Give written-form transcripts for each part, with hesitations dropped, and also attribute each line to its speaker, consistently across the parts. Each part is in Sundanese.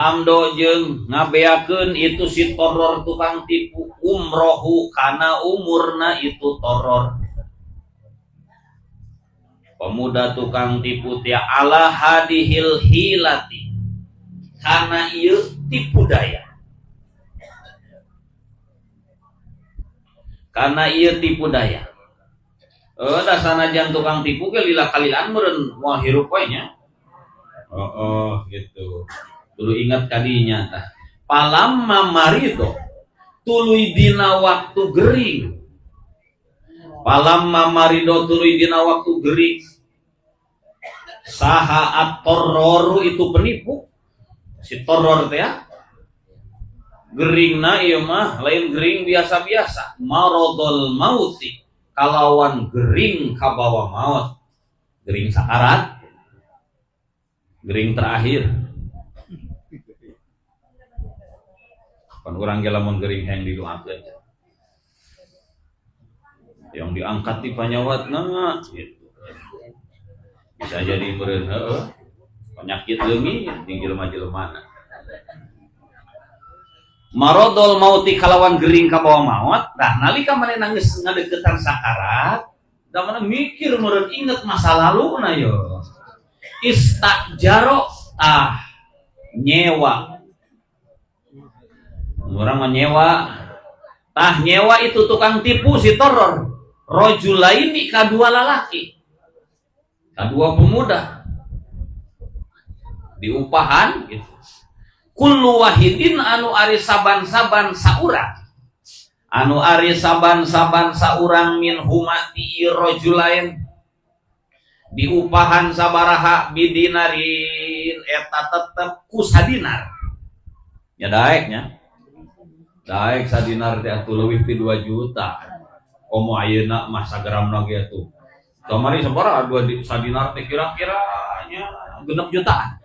Speaker 1: Amdo jeung ngabeakeun itu si toror tukang tipu umrohu kana umurna itu toror. Pemuda tukang tipu tia ala hadihil hilati kana ieu tipu daya. Kana ieu tipu daya. Da sanajan tukang tipu ge lila kalilaan meureun moal hirup we nya. Oh, gitu. Dulu ingat kadinya tah. Palamma marido tuluy dina waktu gering. Palamma marido tuluy dina waktu gering. Saha at-torroru itu penipu. Si torror teh ya. Geringna ieu mah lain gering biasa-biasa. Marodol mauti kalawan gering kabawa maut. Gering sakarat. Gering terakhir. Pan urang ge lamun gering hayang didoakeun. Yang diangkat di panyawatna gitu. Bisa jadi meureun heueuh penyakit leungit jeung jelema-jelemana. Marodol mauti kalawan gering kabawa maut, tah nalika manehna geus ngadeukeutan sakarat, da mana mikir meureun inget masa laluna yo. Istajaro tah nyewa. Orang mah nyewa. Tah nyewa itu tukang tipu si toror. Rajulaini kadua lalaki. Kadua pemuda. Diupahan gitu. Kullu wahidin anu ari saban-saban saurang. Anu ari saban-saban saurang min huma ti rajulain. Diupahan sabaraha bidinarin eta tetep ku sadinar. Ya daek nya. Daek sadinar teh atuh leuwih ti 2 juta. Komo ayeuna mah sageramna ge atuh. Kamari sabaraha 2 sadinar teh kira-kira nya 6 jutaan.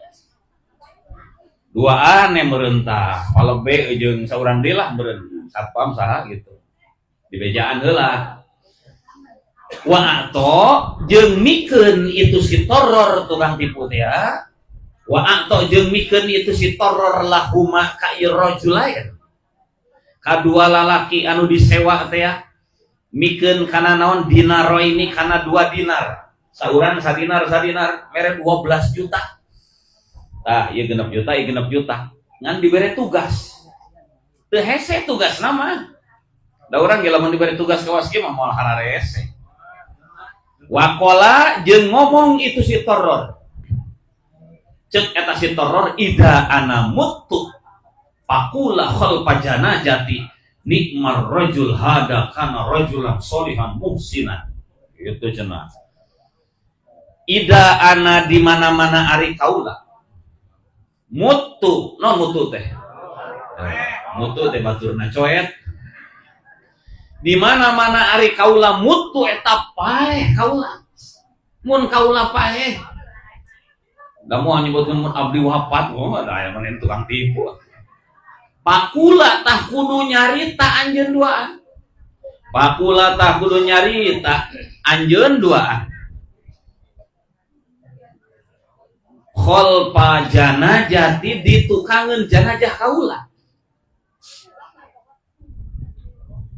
Speaker 1: Dua aneh meureun tah, palebe jeung saurang deui lah meureun, satpam saha gitu. Dibejaan heula. Wa ato jeung mikeun itu si toror tukang tipu teh ya. Wa ato jeung mikeun itu si toror lahuma ka ieu rajulain. Kadua lalaki anu disewa teh ya. Mikeun kana naon dinaroini kana 2 dinar. Saurang sadinar sadinar mere 12 juta. Tah ieu 6 juta, ieu 6 juta. Ngan dibere tugas. Teu hese tugasna mah. Da urang ge lamun dibere tugas kawas kieu mah moal hararese. Waqala jeung ngomong itu si toror. Ceuk eta si toror ida ana muttu faqula khalfa janajati nikmar rajul hada kana rajulan solihan muhsinan. Itu cenah. Ida ana di mana-mana ari kaula. Mutu, non mutu teh. Mutu teh baturna coet. Di mana-mana ari kaula mutu eta paeh kaula. Mun kaula paeh. Da moal nyebutkeun mun abdi wafat, oh da aya mah tukang tipu. Pakula tah kudu nyarita anjeun duaan. Pakula tah kudu nyarita anjeun duaan. Khalfa janajati ditukangeun janajah kaula.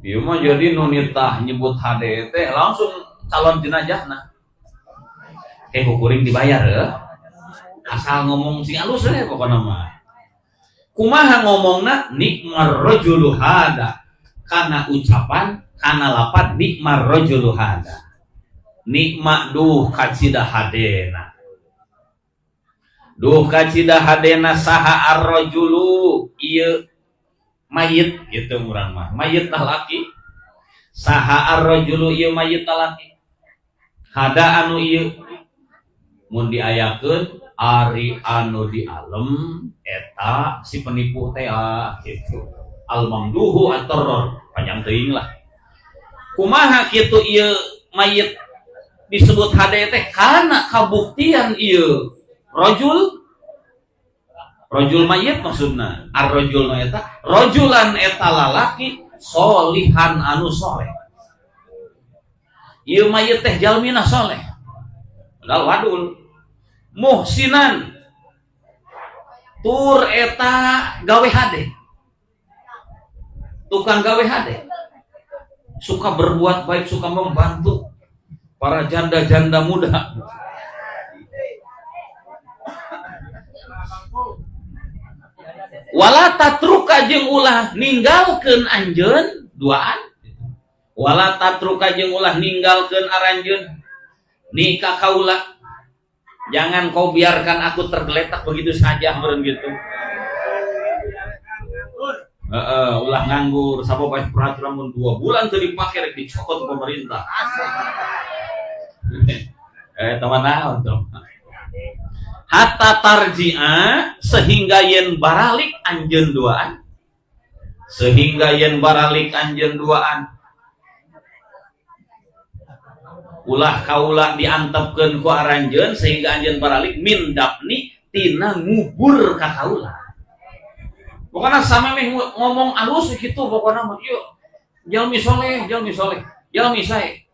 Speaker 1: Ieu mah jadi nu nitah nyebut HD teh langsung calon jenazahna. Ke kuring dibayar heuh. Asal ngomong sing alus we pokona mah. Kumaha ngomongna nikmar rajulu hada. Kana ucapan kana lapat nikmar rajulu hada. Nikmat duh kacida hadena. Duh kacida hadena saha ar-rajulu ieu mayit gitu urang mah. Mayit tah laki. Saha ar-rajulu ieu mayit tah laki. Hada anu ieu mun diayakeun ari anu di alem eta si penipu teh gitu. Al-mamduhu at-tarrar panjang teuing lah. Kumaha kitu ieu mayit disebut hade teh kana kabuktian ieu rajul rajul mayit maksudna ar-rajul na eta rajulan eta lalaki solihan anu soleh. Ieu mayit teh jalmina soleh. Padahal wadul muhsinan Tur eta gawe hade. Tukang gawe hade. Suka berbuat baik, suka membantu para janda-janda muda. Wala tatruka jeung ulah ninggalkeun anjeun duaan. Wala tatruka jeung ulah ninggalkeun aranjeun nikah kaula. Jangan kau biarkan aku tergeletak begitu saja meureun gitu. Ulah nganggur sabab aya peraturan mun 2 bulan teu dipake rek dicokot pemerintah. Teman naon tuh. Hatta tarji'a sehingga yen baralik anjeun duaan. Sehingga yen baralik anjeun duaan. Ulah kaula diantepkeun ku aranjeun sehingga anjeun baralik min dafni tina ngubur ka kaula. Pokona samemeh ngomong alus kitu pokona mah ieu jalmi soleh, jalmi soleh, jalmi sae.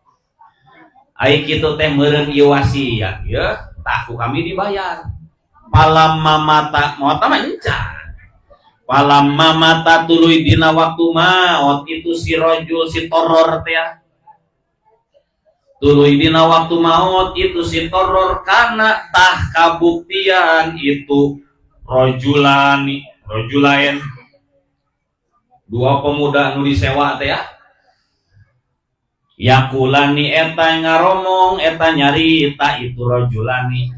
Speaker 1: Ai kitu teh meureun ieu wasiat ieu tah ku kami dibayar. Palamma mata maot mah encan. Palamma mata tuluy dina waktu maot itu si rajul si toror teh. Tuluy dina waktu maot itu si toror kana tah kabuktian itu rajulani rajulain dua pemuda nu disewa teh ya. Yakulani eta ngaromong eta nyarita itu rajulani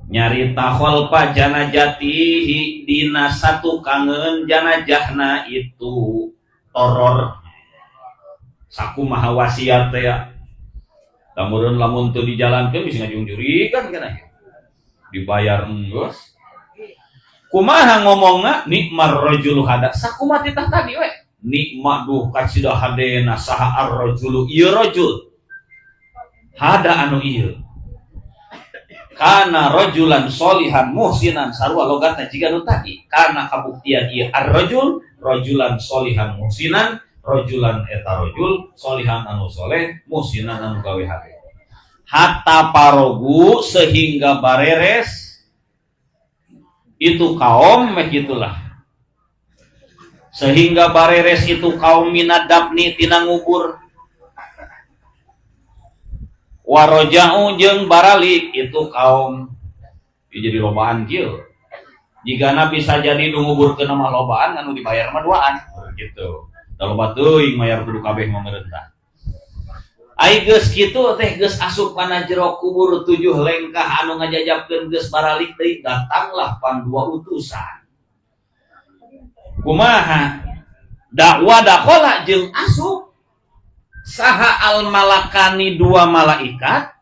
Speaker 1: nyarita khalfa janajatihi dina satu kangen janajahna itu toror. Sakumaha wasiat teh ya. Lamun lamun teu dijalankeun bisa ngajungjurikan kana. Dibayar enggeus. Kumaha ngomongna nikmar rajulu hada. Sakumaha titah tadi we. Nikmat duh kacida hadena saha ar-rajulu ieu rajul. Hada anu ieu. Kana rajulan solihan muhsinan sarua logatna jiga nu tadi. Kana kabuktian ieu ar-rajul rajulan solihan muhsinan rajulan eta rajul solihan anu soleh muhsinan anu gawe hade. Hatta parogu sehingga bareres itu kaum meh gitulah. Sehingga bareres itu kaum minadabni tina ngubur. Waroja'u jeung baralik itu kaum jadi lobaan kieu. Jigana bisa jadi nu nguburkeun mah lobaan anu dibayar mah duaan gitu. Da loba teuing mayar kudu kabeh mamerentah. Ai geus kitu teh geus asup kana jero kubur 7 lengkah anu ngajajabkeun geus baralik deui datanglah pan dua utusan. Kumaha dakwa dakhola jeung asup saha al malakani dua malaikat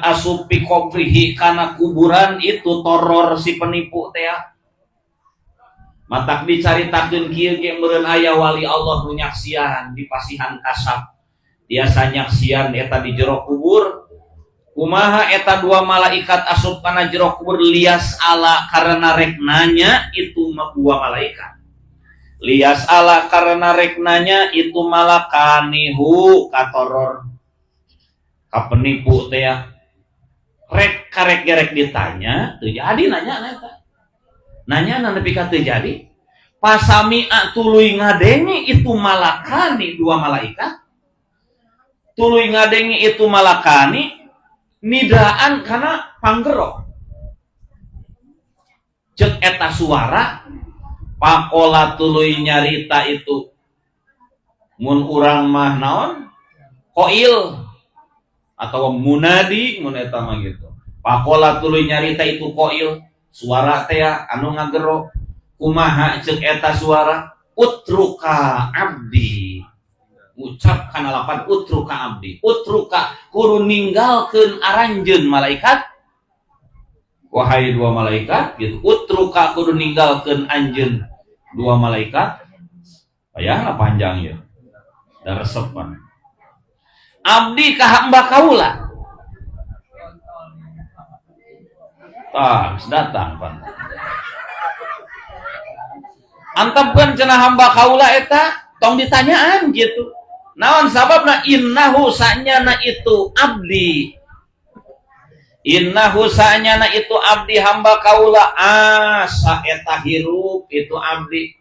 Speaker 1: asup pi kobrihi kana kuburan itu toror si penipu teh. Matak dicaritakeun kieu ge meureun aya wali Allah nu nyaksian di pasihan kasab biasa nyaksian eta di jero kubur. Kumaha eta dua malaikat asup kana jero kubur lias ala karena rek nanya itu dua malaikat. Lias ala karena rek nanya itu malakanihu katoror ka penipu teh ya. Rek karek gerek ditanya teu jadi nanya eta. Nanya nepi ka teu jadi. Pasami'a tuluy ngadenge itu malakani dua malaikat. Tuluy ngadenge itu malakani nidaan kana panggerok. Cek eta suara pakola tuluy nyarita itu mun urang mah naon koil atau munadi mun eta mah gitu. Pakola tuluy nyarita itu koil suara teh anu ngagero. Kumaha cek eta suara utruka abdi. Ucap kana lapan utruka abdi. Utruka kudu ninggalkeun aranjeun malaikat. Wahai dua malaikat gitu. Utruka kudu ninggalkeun anjeun dua malaikat. Payahlah panjang ya. Da resep pan. Abdi ka hamba kaula. Tah, geus datang pan. Antepkeun cenah hamba kaula eta tong ditanyaan gitu. Naon sababna innahu sanyana itu abdi. Innahu sanyana itu abdi hamba kaula asa eta hirup itu abdi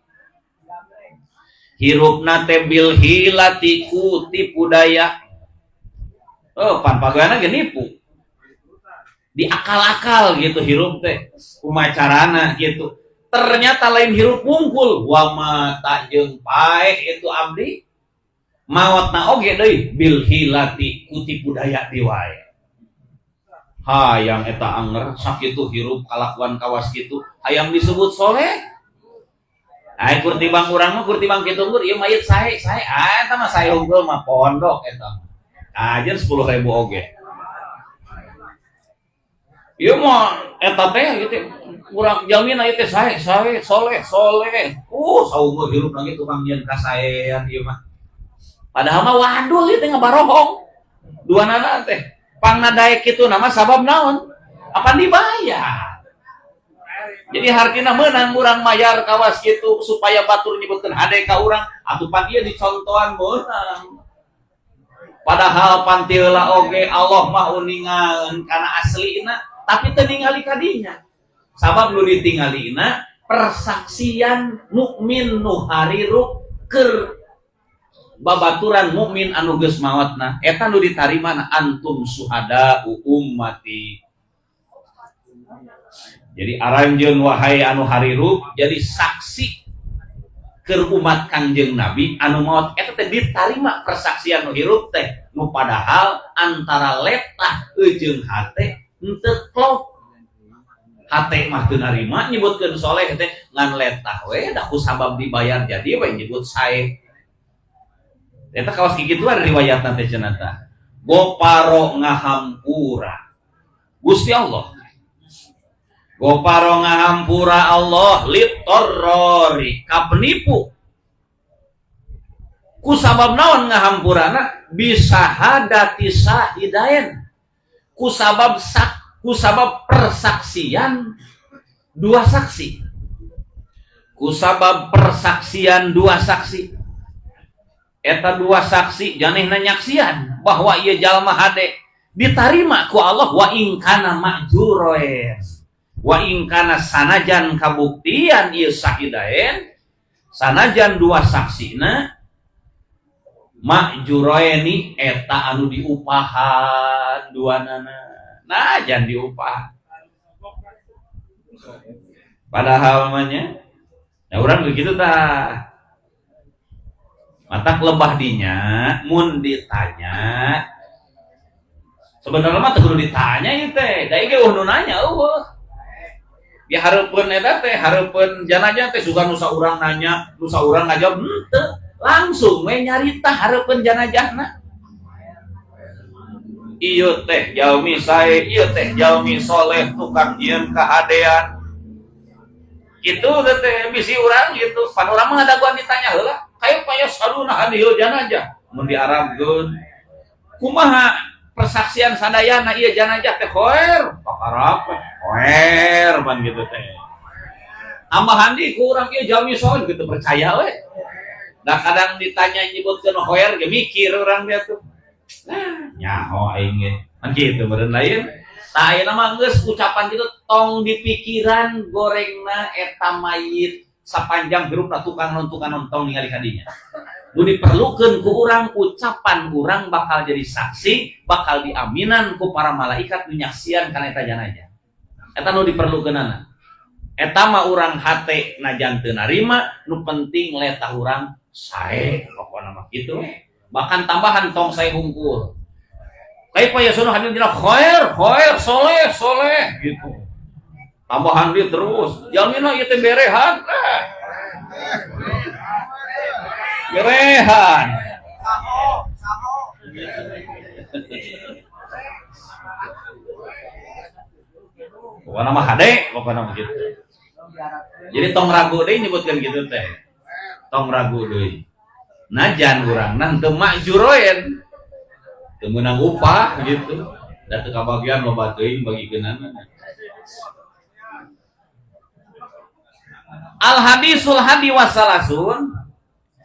Speaker 1: hirupna teh bil hilati ku tipu daya. Oh, pan pagaweanna ge nipu. Diakal-akal gitu hirup teh kumaha carana gitu. Ternyata lain hirup wungkul wa mata jeung paeh itu abdi maotna oge deui bil hilati ku tipu daya deui wae. Hayang eta anger sakitu hirup kalakuan kawas kitu hayang disebut soleh. Ai kur tibang urang mah kur tibang kitu unggul ieu mayit sae sae ah eta mah sae unggul mah pondok eta. Ajer 10.000 oge. Ieu mah eta teh gitu urang jalmina ieu teh sae sae soleh soleh. Saumur hirup lagi tukang nyieun kasaean ieu mah. Padahal mah wadul ieu teh ngabarohong. Duanana teh pangna daek kitu nama sabab naon? Apa dibayar? Jadi hartina meunang urang mayar kawas kitu supaya batur nyebutkeun hade ka urang atuh pan ieu dicontohan meunang. Padahal pantilah oge Allah mah uningan kana aslina tapi teu ningali kadinya. Sabab nu ditingalina persaksian mukmin nu harirup keur babaturan mukmin anu geus maotna eta nu ditarimana antum suhada ummati. Jadi aranjeun wahai anu harirup jadi saksi keur umat Kangjeng Nabi anu maot eta teh ditarima persaksian nu hirup teh nu padahal antara letah jeung hate henteu klop. Hate mah teu narima nyebutkeun soleh teh ngan letah we da ku sabab dibayar jadi we nyebut sae. Eta kawas kikituan riwayatna teh cenah tah. Goparo ngahampura Gusti Allah. Goparo ngahampura Allah litorrori ka penipu. Ku sabab naon ngahampurana bisahadati sahidain. Ku sabab sak, ku sabab persaksian dua saksi. Ku sabab persaksian dua saksi. Eta dua saksi janehna nyaksian bahwa ieu jalma hade ditarima ku Allah wa in kana ma'juroen. Wa in kana sanajan kabuktian ieu sahidaen sanajan dua saksina ma'juroeni eta anu diupahan duanana. Nah jan diupah. Padahal mah nya nah urang begitu tah. Matak lebah dinya mun ditanya sebenarnya mah teu kudu ditanya ieu teh da ieu eueuh nu nanya eueuh. Di hareupeun eta teh hareupeun janajah teh sugan nu saurang nanya nu saurang ngajawab henteu langsung we nyarita hareupeun janajahna. Ieu teh jalmi sae ieu teh jalmi soleh tukang nyieun kahadean. Kitu teh bisi urang gitu pan urang mah ngadaguan ditanya heula. Kayak payos saluna hadil janajah mun diarabkeun kumaha persaksian sadayana ieu janajah teh khoer pakarap khoer pan gitu teh tambahan di ku urang ieu jalmi soleh gitu percaya we da kadang ditanya nyebutkeun khoer ge mikir urang dia tuh nah nyaho aing ge pan kitu meureun lain tah ayeuna mah geus ucapan kitu tong dipikiran gorengna eta mayit sapanjang hirupna tukang non tong ningali kadinya. Nu diperlukeun ku urang ucapan urang bakal jadi saksi, bakal diaminan ku para malaikat nu nyaksian kana eta janajah. Eta nu diperlukeunana. Eta mah urang hate najan teu narima, nu penting letah urang sae pokona mah kitu. Bahkan tambahan tong sae hungkul. Kaifa yasunu hadil jannah khair, khair, soleh, soleh gitu. Tambahan dia terus, jalmina ieu teh berehan. Berehan. Pokokna mah hade, pokokna mah gitu. Jadi tong ragu deui nyebutkeun kitu teh. Tong ragu deui. Najan urangna teu makjuroen. Teu meunang upah gitu. Da teu kabagian loba teuing bagikeunana. Al hadisul hadi wasalasun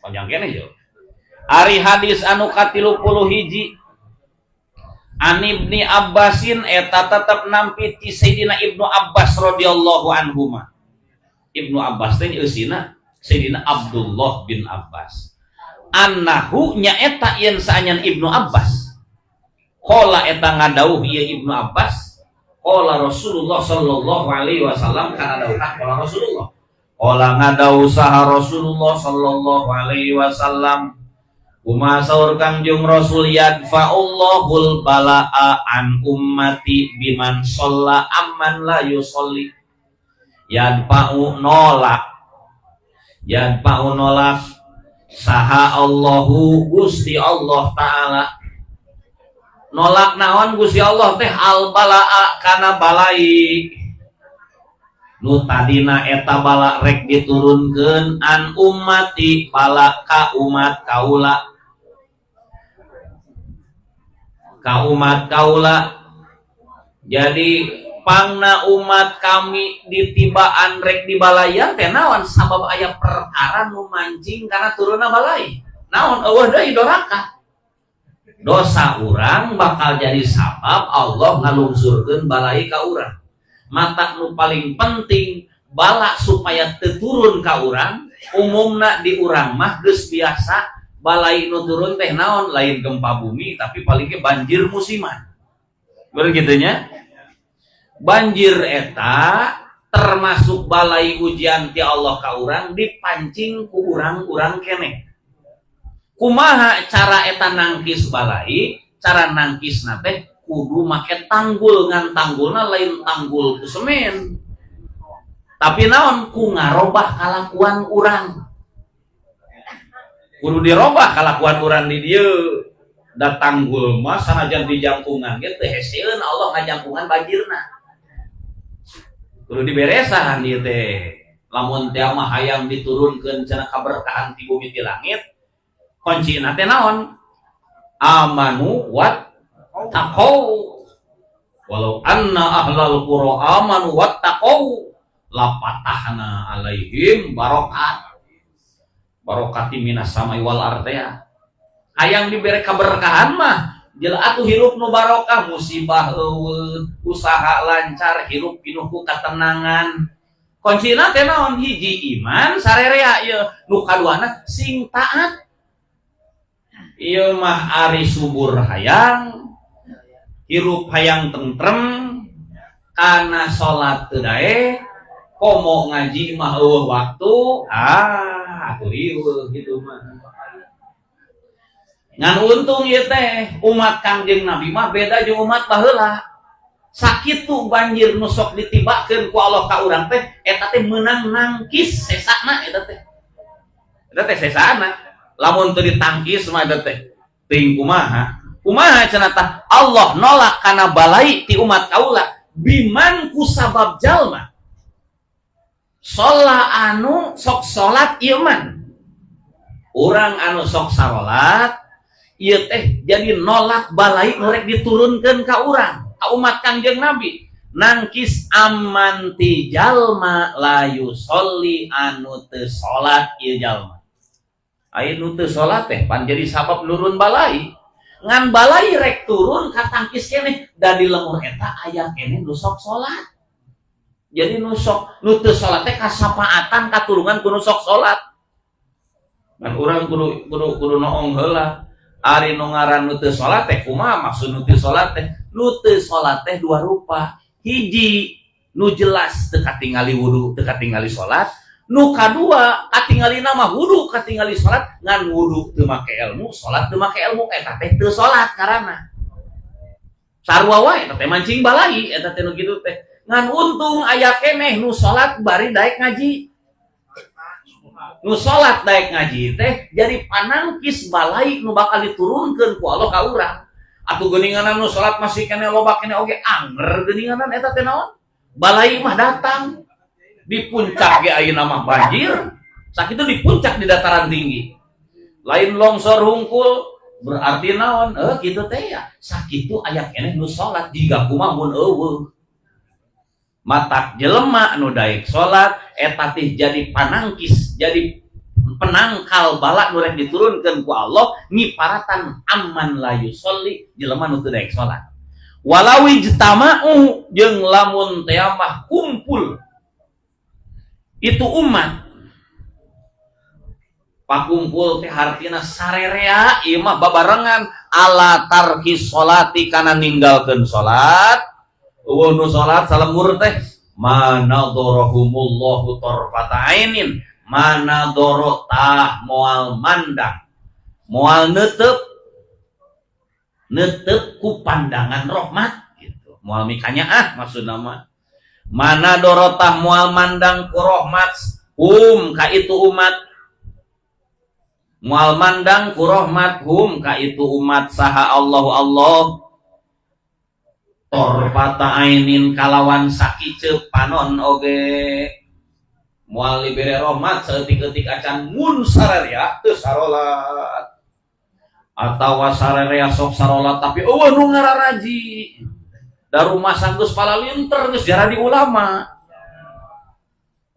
Speaker 1: panjang keneh yo. Ari hadis anu ka-31 An Ibni Abbasin eta tetep nampi ti Sayyidina Ibnu Abbas radhiyallahu anhuma. Ibnu Abbas teh eusina Sayyidina Abdullah bin Abbas. Annahu nyaeta yen saanyan Ibnu Abbas. Qala eta ngadauh ieu Ibnu Abbas, qala Rasulullah sallallahu alaihi wasallam kana dauh qala Rasulullah. Qala ngadauh saha Rasulullah sallallahu alaihi wasallam. Kumaha saur Kangjeng Rasul yadfa'ullahul bala'a an ummati biman sholla amman la yusolli. Yadfa'u nolak. Yadfa'u nolak saha Allahu Gusti Allah Ta'ala. Nolak naon Gusti Allah teh al bala'a kana balai. Nu tadina eta bala rek diturunkeun an ummati bala ka umat kaula. Ka umat kaula. Jadi pangna umat kami ditibaan rek dibalayan teh naon sabab aya perkara nu mancing kana turunna balai. Naon eueuh deui doraka. Dosa urang bakal jadi sabab Allah ngalungsurkeun balai ka urang. Mata nu paling penting bala supaya teu turun ka urang, umumna di urang mah geus biasa balai nu turun teh naon lain gempa bumi tapi paling ge banjir musiman. Bener kitu nya? Banjir eta termasuk balai ujian ti Allah ka urang dipancing ku urang-urang keneh. Kumaha cara eta nangkis balai? Cara nangkisna teh kudu make tanggul, ngan tanggulna lain tanggul ku semen. Tapi naon ku ngarobah kalakuan urang. Kudu dirobah kalakuan urang di dieu. Da tanggul mah sanajan dijangkungan ge teu heseun Allah ngajangkungan banjirna. Kudu diberesan ieu teh. Lamun teh mah hayang diturunkeun cenah kaberkahan ti bumi ti langit, kuncina teh naon? Amanu wat taqau. Walau anna ahlal qura amanu wat taqau la fatahna alaihim barakat. Barakati minas samai wal ardh. Hayang dibere kaberkahan mah jelas atuh hirup nu barokah, musibah eueuh, usaha lancar, hirup pinuh ku katenangan. Kuncina teh naon? Hiji iman sarerea ieu, nu kaduana sing taat. Ieu mah ari subur hayang, hirup hayang tentrem, kana salat teu daek, komo ngaji mah eueuh waktu, atuh riweuh kitu mah. Ngan untung ieu teh umat Kangjeng Nabi mah beda jeung umat baheula. Sakitu banjir nu sok ditibakeun ku Allah ka urang teh eta teh meunang nangkis sesana eta teh. Eta teh sesana. Lamun teu ditangkis mah eta teh teuing kumaha? Kumaha cenah tah? Allah nolak kana balai ti umat kaula biman ku sabab jalma. Sholat anu sok salat ieu man. Urang anu sok sarolat ieu teh jadi nolak balai nu rek diturunkeun ka urang, ka umat Kangjeng Nabi. Nangkis aman ti jalma la yusolli anu teu salat ieu jalma. Aya nu teu salat teh pan jadi sabab nurun balai. Ngan balai rek turun katangkis keneh da di lemur eta aya keneh nu sok salat. Jadi nu sok nu teu salat teh kasapaatan katulungan ku nu sok salat. Ngan urang kudu noong heula. Ari nu ngaran nu teu salat teh kumaha maksud nu teu salat teh? Nu teu salat teh dua rupa. Hiji nu jelas teu katingali wudu, teu katingali salat. Nu kadua katingalina mah wudu, katingali salat, ngan wudu teu make ilmu, salat teu make ilmu, eta teh teu salat karana. Sarua wae eta teh mancing balai eta teh nu kitu teh. Ngan untung aya keneh nu salat bari daek ngaji. Nu salat daek ngaji teh jadi panangkis balai nu bakal diturunkeun ku Allah ka urang. Atuh geuninganan nu salat masih keneh loba keneh oge anger geuninganan eta teh naon? Balai mah datang. Di puncak ge ayeuna mah banjir, sakitu di puncak di dataran tinggi. Lain longsor hungkul berarti naon? Kitu teh ya. Sakitu aya keneh nu salat jiga kumaha mun eueuh. Matak jelema nu daek salat eta teh jadi panangkis, jadi penangkal bala nu rek diturunkeun ku Allah ngiparatan amman la yusolli jelema nu teu daek salat. Walau ijtama'u jeung lamun teh mah kumpul itu umat. Pakumpul teh hartina sarerea ieu mah babarengan ala tarki sholati kana ninggalkeun salat. Eueuh nu salat salembur teh manadharahumullahu tarfata ainin, manadhara tah moal mandang, moal neuteup netep ku pandangan rahmat gitu. Moal mikanya ah maksudna mah. Mana dorotah moal mandang ku rahmat hum ka itu umat. Moal mandang ku rahmat hum ka itu umat saha Allahu Allah. Torfata ainin kalawan sakiceup panon oge. Moal dibere rahmat saeutik-eutik acan mun sararea teu sarolat. Atawa sararea sok sarolat tapi eueuh nu ngararaji. Da rumah geus palalinter geus jaradi ulama.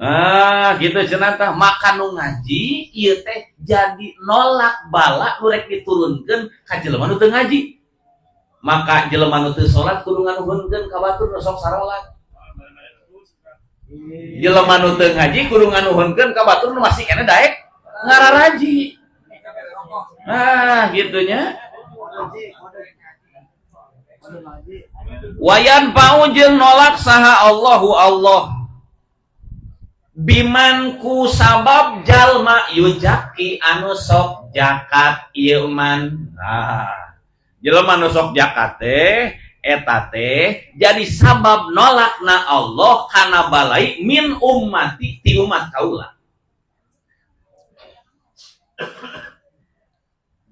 Speaker 1: Ah, gitu cenah tah maka nu ngaji ieu teh jadi nolak bala nu rek diturunkeun ka jelema nu teu ngaji. Maka jelema nu teu salat kudu nganuhunkeun ka batur nu sok sarolat. Jelema nu teu ngaji kudu nganuhunkeun ka batur nu masih keneh daek ngararaji. Ah, gitunya. Wayan pau jeung nolak saha Allahu Allah. Biman ku sabab jalma yujaki anu sok zakat ieu man. Ah, jelema anu sok zakat teh eta teh jadi sabab nolakna Allah kana balai min ummati ti umat kaula.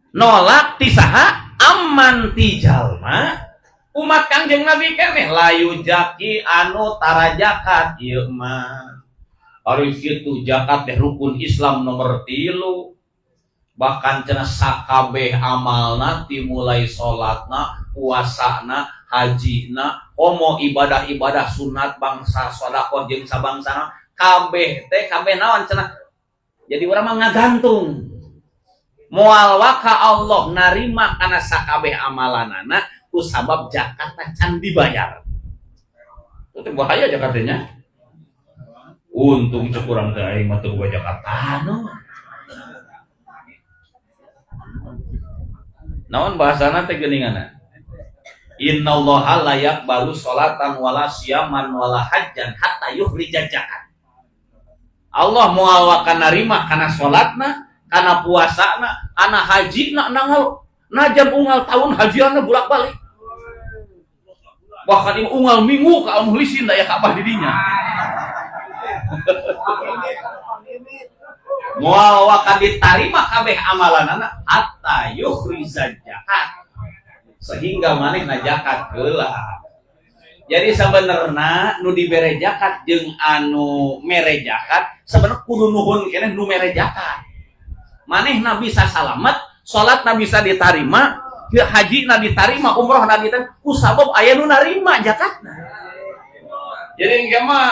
Speaker 1: Nolak ti saha aman ti jalma umat Kangjeng Nabi keneh layu jaki anu tara zakat ieu mah. Ari kitu zakat teh rukun Islam nomor 3. Bahkan cenah sakabeh amalna ti mulai salatna, puasana, hajina, komo ibadah-ibadah sunat bangsa sedekah jeung sabangsana kabeh teh kabeh naon cenah. Jadi urang mah ngagantung. Moal waka Allah narima kana sakabeh amalanana ku sabab zakat can dibayar. Itu teh bahaya zakatnya. Untung cek urang teh aing mah teu boga zakat taneuh. Naon bahasana teh geuninganna? Innallaha la yaqbalu sholatan wala siyaman wala hajjan hatta yukhrija zakat. Allah moal waka narima kana salatna, kana puasana, kana hajina nangal najan unggal tahun hajianna bolak-balik. Bahkan ieu unggal minggu ka Al-Muhlisin da aya Ka'bah di dinya. Moal waka ditarima kabeh amalanana hatta yukhrija zakat. Sehingga manehna zakat heula. Jadi sabenerna nu dibere zakat jeung anu mere zakat sabenerna kudu nuhun keneh nu mere zakat. Manehna bisa salamet, salatna bisa ditarima, hajina ditarima, umrohna ditarima ku sabab aya nu narima zakatna. Jadi engke mah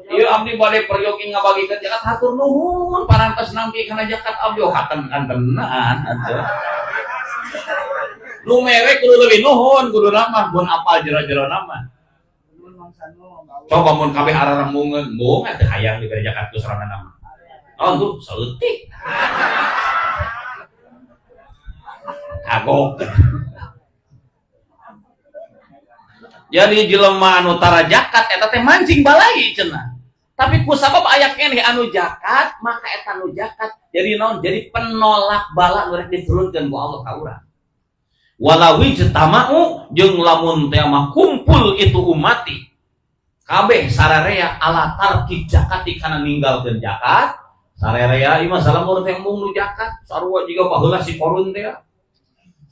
Speaker 1: ieu abdi bade peryogi ngabagikeun zakat hatur nuhun parantos nampi kana zakat abdi haten kantenan atuh. Nu mere kudu leuwih nuhun kudu mah mun apal jero-jero mah. Coba mun kabeh ararembungeun mung teu hayang dibere zakat ku sorangan mah. Oh tuh saeutik. Kagok. Jadi jelema anu tara zakat eta teh mancing balai cenah. Tapi ku sabab aya keneh anu zakat, maka eta nu zakat jadi naon? Jadi penolak bala nu rek diturunkeun ku Allah ka urang. Walau ijtama'u jeung lamun teh mah kumpul itu umati kabeh sararea ala tarki zakati kana ninggalkeun zakat. Sararea ieu mah salamur teh embung nu zakat, sarua jiga baheula si Korun teh.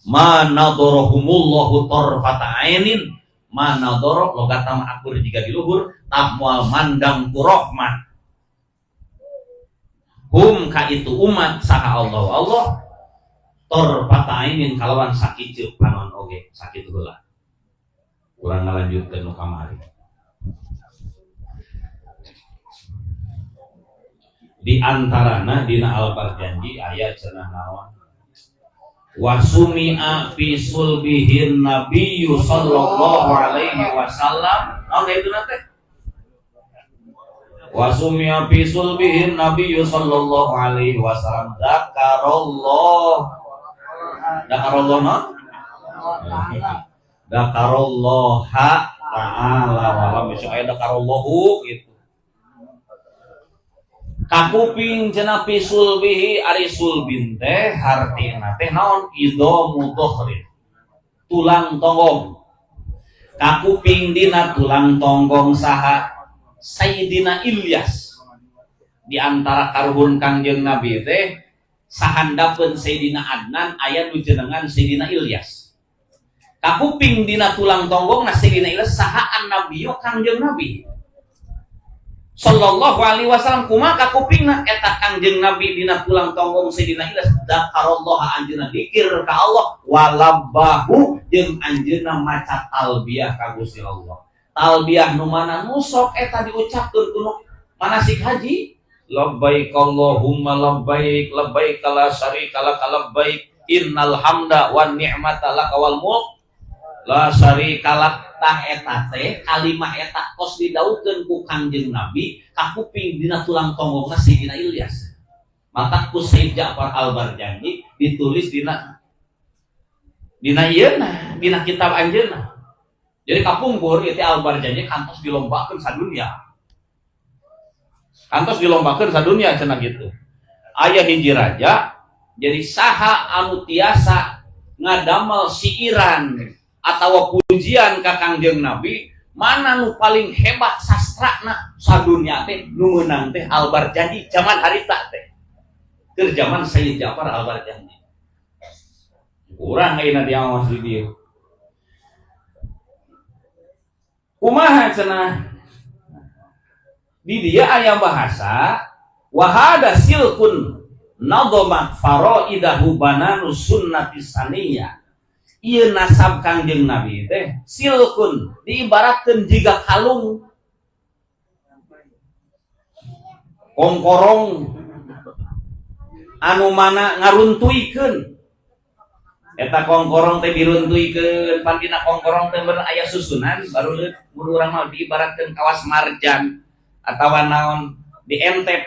Speaker 1: Manadharahumullahu tarfata ainin, manadhara logat mah akur jiga di luhur, tah moal mandang ku rahmat. Hum ka itu umat saha Allah Allah tarfata ainin kalawan sakieu panon oge sakitu heula. Urang ngalanjutkeun nu kamari. Di antarana dina Al-Barjanji aya cenah naon? Wa sumi'a fi sulbihin nabiyyu sallallahu alaihi wasallam. Naon itu teh? Wa sumi'a fi sulbihin nabiyyu sallallahu alaihi wasallam dzakarallah. Dzakarallah naon? Dzakarallaha ta'ala wala besok aya dzakarallahu gitu. Kakuping cenah fi sulbihi ari sulbin teh hartina teh naon idhamu dhahrin, tulang tonggong. Kakuping dina tulang tonggong saha Sayyidina Ilyas. Di antara karuhun Kangjeng Nabi teh sahandapeun Sayyidina Adnan aya nu jenengan Sayyidina Ilyas. Kakuping dina tulang tonggong na Sayyidina Ilyas saha annabiyyu Kangjeng Nabi sallallahu alaihi wasallam. Kumaha kakupingna eta Kangjeng Nabi dina tulang tonggong Sayyidina Ilyas dzakarallah anjeunna dikir ka Allah walabbahu jeung anjeunna maca talbiyah ka Gusti Allah. Talbiyah nu mana nu sok eta diucapkeun ku nu manasik haji, labbaik Allahumma labbaik labbaik la syarika lak labbaik innal hamda wan ni'mata lak wal mulk la syarika lak. Tah eta teh kalimah eta tos didaukeun ku Kangjeng Nabi kakuping dina tulang tonggongna Sayyidina Ilyas. Mata ku Sayyid Ja'far Al-Barjanji ditulis dina dina ieuna dina kitab anjeunna. Jadi kapungkur ieu teh Al-Barjanji kantos dilombakeun sadunya. Kantos dilombakeun sadunya cenah gitu. Aya hiji raja jadi saha anu tiasa ngadamel siiran atawa pujian ka Kangjeng Nabi mana nu paling hebat sastrana sadunya teh nu meunang teh Al-Barjanji zaman harita teh. Keur zaman Sayyid Ja'far Al-Barjanji. Urang ayeuna diawas di dieu. Kumaha cenah? Di dia aya bahasa wahada silkun nadhamat faraidahu bananu sunnati saniyah. Ieu nasab Kangjeng Nabi teh silkun diibaratkeun jiga kalung kongkorong anu mana ngaruntuikeun. Eta kongkorong teh diruntuikeun, pan dina kongkorong teh bener aya susunan baru mun urang mah diibaratkeun kawas marjan atawa naon dientep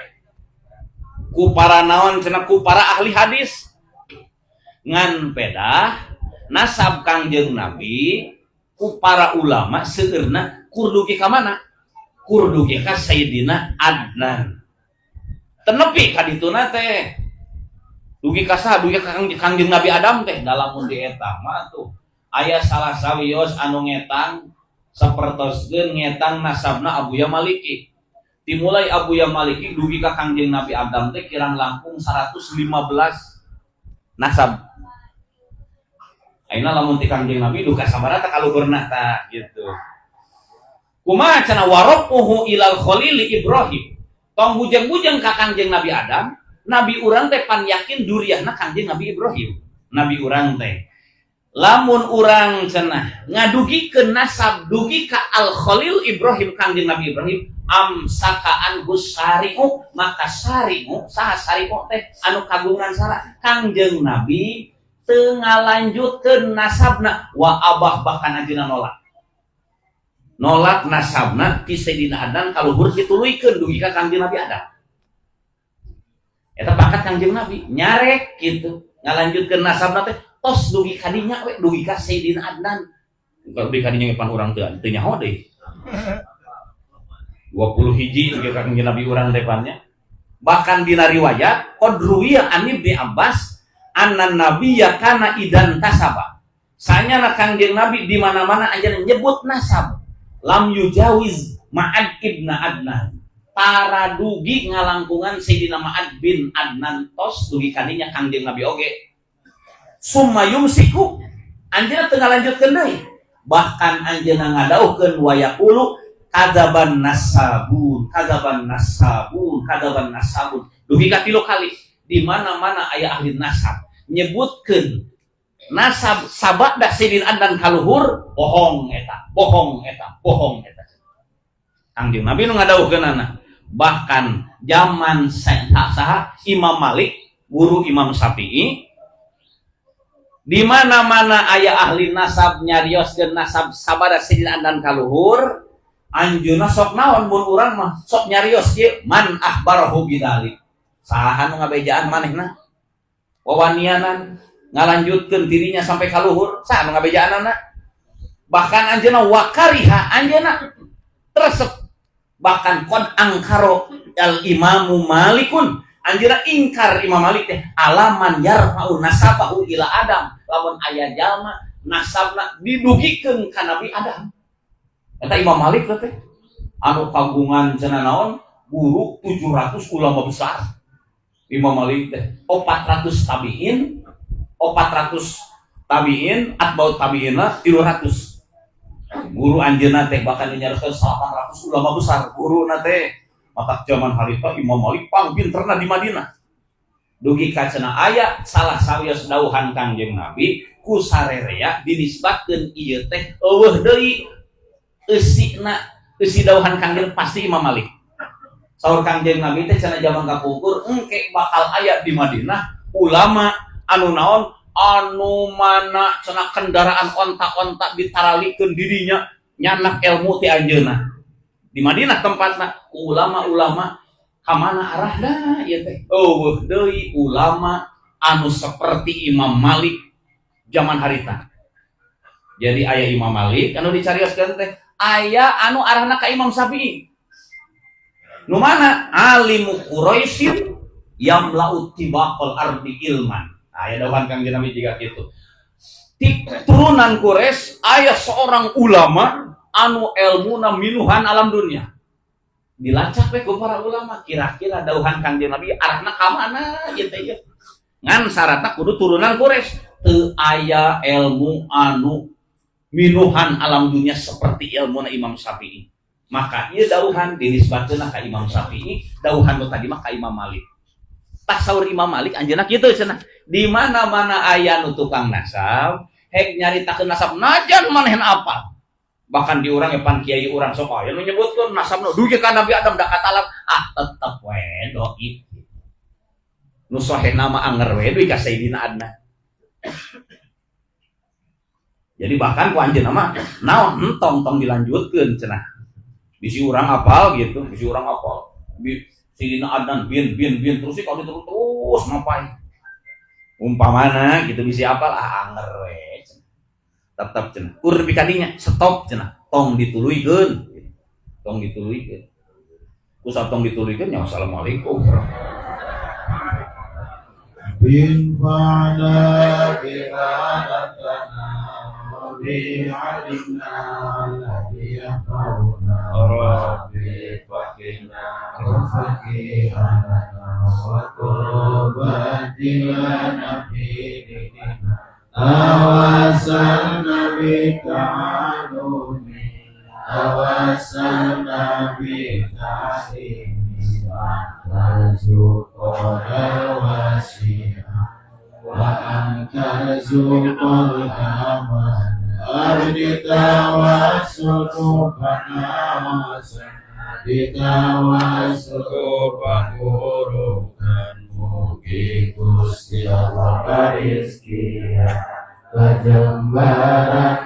Speaker 1: ku para naon cenah ku para ahli hadis. Ngan pedah nasab Kangjeng Nabi ku para ulama seueurna kurduki ka mana? Kurduki ka Sayyidina Adnan. Tenepi ka dituna teh. Dugi ka saha? Dugi ka Kangjeng Nabi Adam teh dalam mun di eta mah tuh aya salah sawios anu ngetang sapertoskeun ngetang nasabna Abuya Maliki. Dimulai Abuya Maliki dugi ka Kangjeng Nabi Adam teh kirang langkung 115 nasab. Ayeuna lamun ti Kangjeng Nabi duka sabaraha tah kaluhurna tah gitu. Kumaha cenah warafuhu ilal Khalili Ibrahim. Tong bujeng-bujeng ka Kangjeng Nabi Adam, Nabi urang teh pan yakin duriahna Kangjeng Nabi Ibrahim. Nabi urang teh lamun urang cenah ngadugikeun nasab dugi ka Al Khalil Ibrahim Kangjeng Nabi Ibrahim amsaka anhu syari'u maka syari'u saha syari'u teh anu kagungan sara Kangjeng Nabi teu ngalanjutkeun nasabna wa abah bahkan anjeunna nolak. Nolak nasabna ti Sayyidina Adnan kaluhur dituluykeun dugi ka Kangjeng Nabi Adam. Eta pangkat Kangjeng Nabi nyarek gitu ngalanjutkeun nasabna teh tos dugi ka dinya we dugi ka Sayyidina Adnan. Dugi ka dinya pan urang teu nyaho deui. 20 hiji dugi ka Kangjeng Nabi urang teh pannya. Bahkan dina riwayat qad ruwiya an Ibni Abbas anna nabiyya kana idan tasaba. Sanyana Kangjeng Nabi di mana-mana anjeunna nyebut nasab. Lam yujawiz Ma'ad ibna Adnan. Tara dugi ngalangkungan Sayyidina Ma'ad bin Adnan tos dugi kadinya Kangjeng Nabi oge. Summa yumsiku anjeunna teu ngalanjutkeun deui. Bahkan anjeunna ngadauhkeun wa yaqulu kadzaban nasabun, kadzaban nasabun, kadzaban nasabun. Dugi ka 3 kali di mana-mana aya ahli nasab nyebutkeun nasab sabada Sayyidina Adnan kaluhur bohong eta, bohong eta, bohong eta. Kangjeng Nabi nu ngadawuhkeunana. Bahkan zaman saha Imam Malik, guru Imam Syafi'i, Di mana-mana aya ahli nasab nyarioskeun nasab sabada Sayyidina Adnan kaluhur, anjeunna sok naon mun urang mah sok nyarios kieu, man akhbarahu bidzalik. Saha nu ngabejaan manehna? Wawanianan ngalanjutkeun dirinya sampai kaluhur, saha nu ngabejaanana? Bahkan anjeunna wakariha, anjeunna teresep, bahkan qad angkaro al imamu Malikun, anjeunna ingkar Imam Malik teh alaman yarfa'u nasabahu ila Adam, lamun aya jalma nasabna didugikeun ka Nabi Adam. Eta Imam Malik teh anu kagungan cenah naon guru 700 ulama besar. Imam Malik teh 400 tabiin, 400 tabiin, atba'ut tabiinna 300. Guru anjeunna teh bahkan nyarioskeun 800 ulama besar guruna teh. Matak zaman harita Imam Malik pangpinterna di Madinah. Dugi ka cenah aya salah sawios dauhan Kangjeng Nabi ku sarerea dinisbatkeun ieu teh eueuh deui eusina, eusi dauhan Kangjeng pasti Imam Malik. Saur Kangjeng Nabi teh cenah zaman kapungkur engke bakal aya di Madinah ulama anu naon anu mana cenah kendaraan onta-onta ditaralikeun dirinya nyanak ilmu ti anjeunna. Di Madinah tempatna ulama-ulama kamana arahna ieu teh eueuh deui ulama anu seperti Imam Malik zaman harita. Jadi aya Imam Malik anu dicarioskeun teh aya anu arahna ka Imam Syafi'i. Nu mana alimu Quraisyin yamla'u tibaqal ardi ilman. Aya dauhan Kangjeng Nabi jiga kitu. Ti turunan Quraisy aya seorang ulama anu elmuna minuhan alam dunia. Dilacak we ku para ulama kira-kira dauhan Kangjeng Nabi arahna ka mana ieu teh ieu. Ngan syaratna kudu turunan Quraisy, teu aya ilmu anu minuhan alam dunia seperti ilmuna Imam Syafi'i. Maka ieu dauhan dinisbatkeun ka Imam Syafi'i, dauhan nu tadi mah ka Imam Malik. Tah saur Imam Malik anjeunna kitu cenah. Di mana-mana aya nu tukang nasab, hek nyaritakeun nasab najan manehna apa. Bahkan di urang ya pan kiai urang sok aya nu nyebutkeun nasabna dugi ka Nabi Adam da katalan, ah tetep we dhaif. Nu sahih nama anger we dugi ka Sayyidina Adnan. Jadi bahkan ku anjeunna mah naon entong tong dilanjutkeun cenah. Bisi urang apal gitu, bisi urang apal. Sayyidina Adnan bin bin bin terus sih kalau terus terus ngapain? Umpamana gitu bisi apal ah anger we. Tetep cenah. Kur nepi ka dinya stop cenah. Tong dituluykeun. Tong dituluykeun. Ku tong dituluykeun nya assalamualaikum.
Speaker 2: Infa'na bima 'allamtana wa bi 'alimna alladhi yanfa'una rabbi faqina faqihana wa qurbatina fi dinina tawasalna bi ta'alumi tawasalna bi ta'limi tarzuqana wasi'a wa anta tarzuqal aman abdi tawassul bana wasana tawassul pangurukan mugi Gusti Allah rizkiya kajembaran